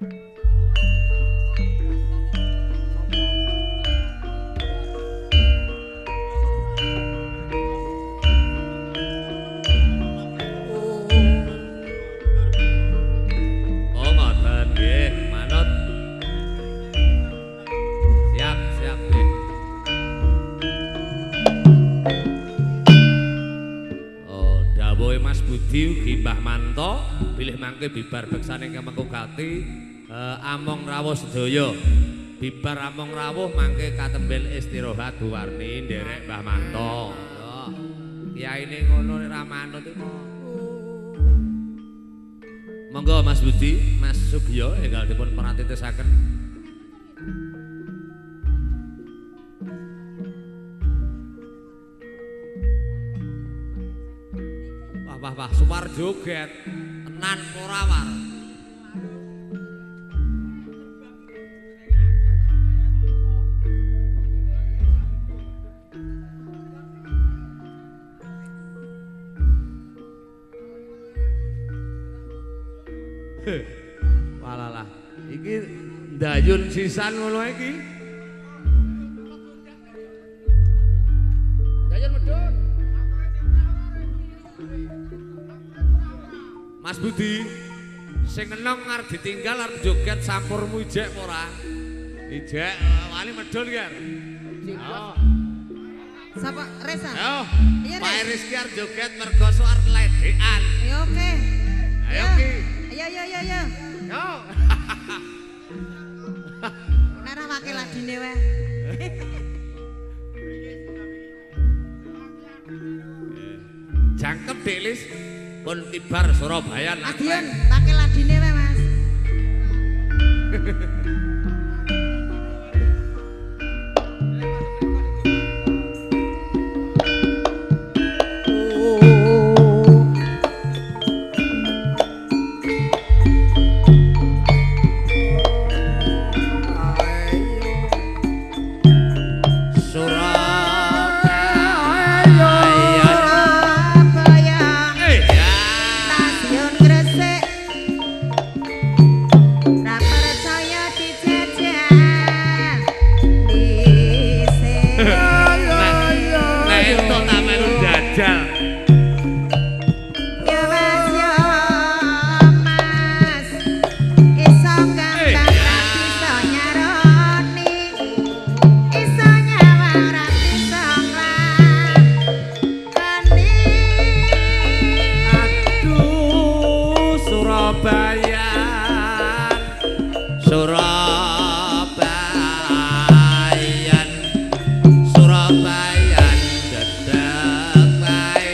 Oh ngoten nggih, manut. Siap, siap nggih. Oh, dawuhe Mas Budi ugi Mbah Manto bilih mangke bibar beksane ingkang mengko gati among rawuh sedaya. Bibar among rawuh mangke katembel istirahat Bu Warni nderek Mbah Manto. Yo. Kiyaine ngono nek ra manut iku. Monggo Mas Budi, Mas Sugiyo enggal dipun pratitisaken. Wah wah wah, Suwar joget tenan ora war. Walalah, iki ndayun sisan ngono iki. Ndayun medhun. Mas Budi, sing enong arep ditinggal arep joget sampurmu ijek apa ora? Ijek, wani medhun ki. Oh. Sapa Resa? Yo. Iya, Pak Res. Rizky arep joget mergo sok arep ledekan. Ayo oke. Ayo ki. Ayo ayo ayo ayo. Yo. Nek ora wakil adine wae. Jangkep Dik Lis. Pun kibar Surabaya Madiun, wakil adine wae, Mas. Surabaya. Surabaya. Eh, ya. Stasiun Gresik. Ra percaya dijajah dhisik. Nek entuk tak melu jajal. Ya Mas ya Mas. Iso gambang ra bisa nyaroni. Iso nyawang ra bisa nglakoni. Aduh, Surabaya. Surabayan. Surabayan dedek bae.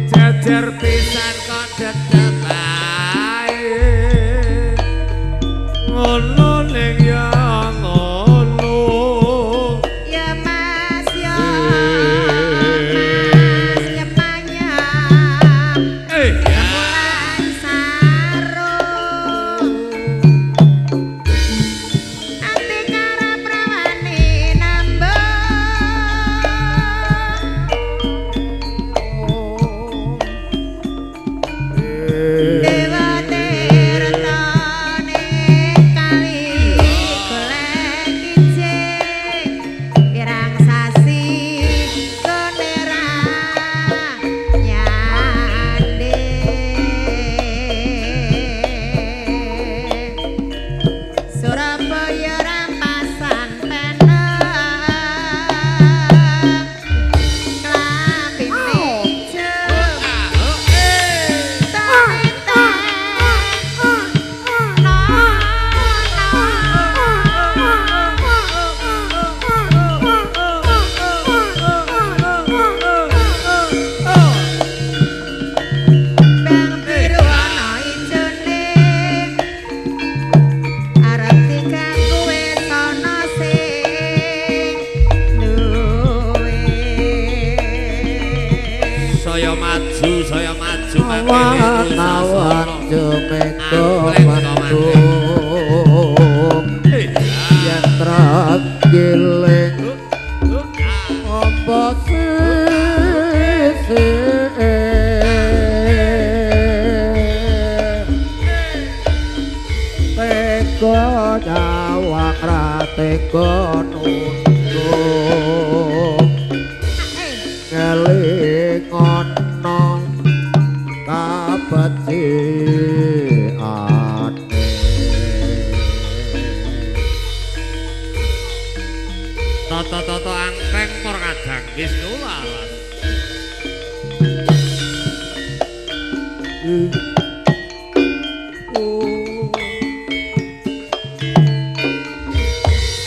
Jejer pisan kok dedek bae. Ngono ning ya ngono. Ya Mas ya Mas nyepanyam Eh, ya. Mulan sarung ati karep rawani nambah. Dewa tirtane kali tega nyawang ra tega nunduk ngelingono kabeciane. Tata-tata angkreng por kadang Wisnu lalas.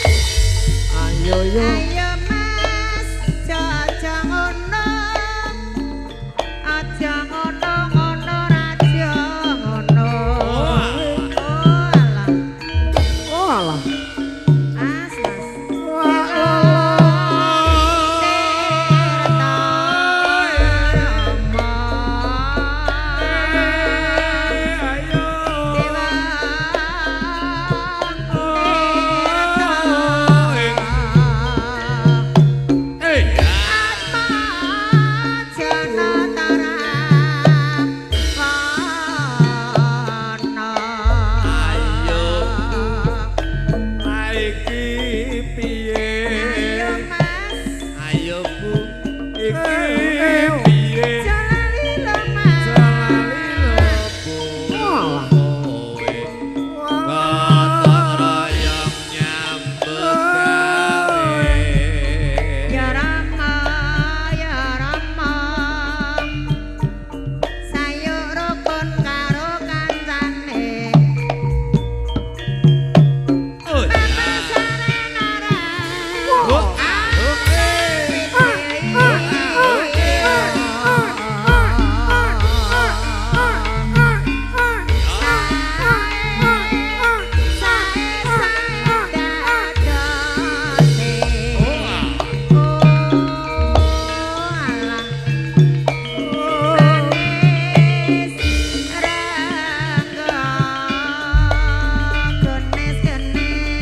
Ayo yo. Ayo Mas, aja ngono. Aja ngono ngono raja ngono. Oh alah. Oh alah. Mas, Mas. Iki piye? Ayo Mas, Ayo Bu, iki piye? Jalali lho Mas. Jalali lho Bu. Alah. Kowe gotong royong nyambut gawe. Ya Rama, ya Rama. Sayuk rukun karo kancane. Oh, ya. Oh, ah, oh, eh.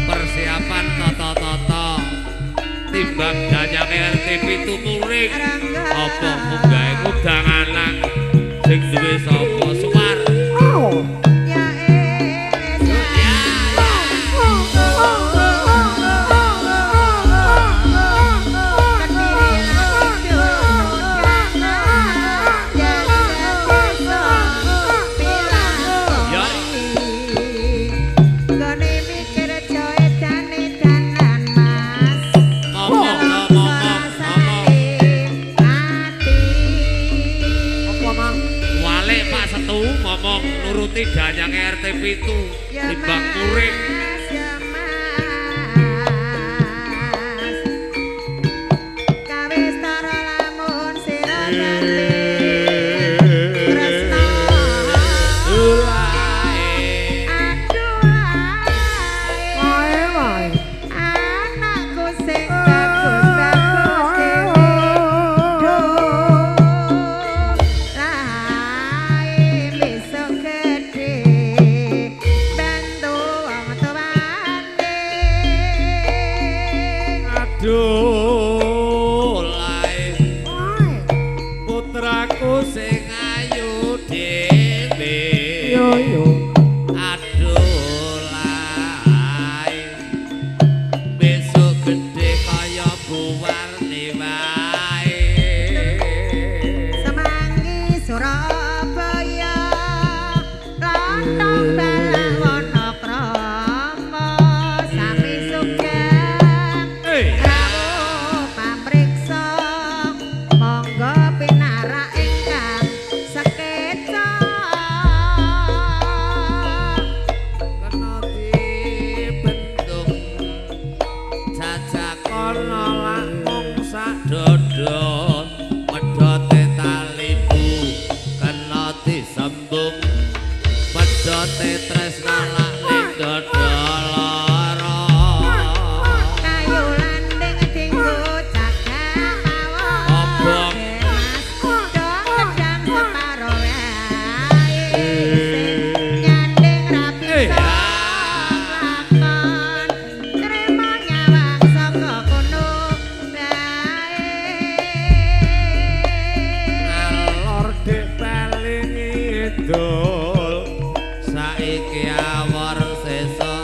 Persiapan tata-tata timbang danyange RT 7 muring apa munggahe ngundang anak sing duwe sapa Suwar. Oh. Ya. Ngomong ngomong ngomong. Apa Mang? Wale Pak Setu ngomong nuruti danyange RT 7 timbang muring. Ya Mas, kawis tara lamun sira ganti tresno. Ulae. Aduh ae, Wae wae. anakku sing bagus-bagus dhewe. Duh, lae besok gedhe bantu wong tuane. Aduh lae Wae. putraku sing ayu dhewe. Yo yo. Aduh lae besok gedhe kaya Buwarni wae. Semanggi Surabaya, lontong balak Wonokromo, sami sugeng Eh. rawuh pamriksa, monggo pinarak ingkang sekeca. Kena dibentuk jajakono lak mung sak dodo medhote talibu kena disembung pedhote tresna lak ning dodo lara. Kayu landing dinggo cagak mawon. Obong. Mas, dong gedang separo wae. Sing nyanding ra bisa nglakon. Trimo nyawang saka kono bae. Ngalor dek bali ngidul saiki awor sesuk.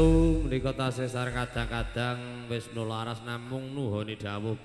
Saestu menika tasih sareng kadang-kadang wis nularas namung nuhoni dawuh.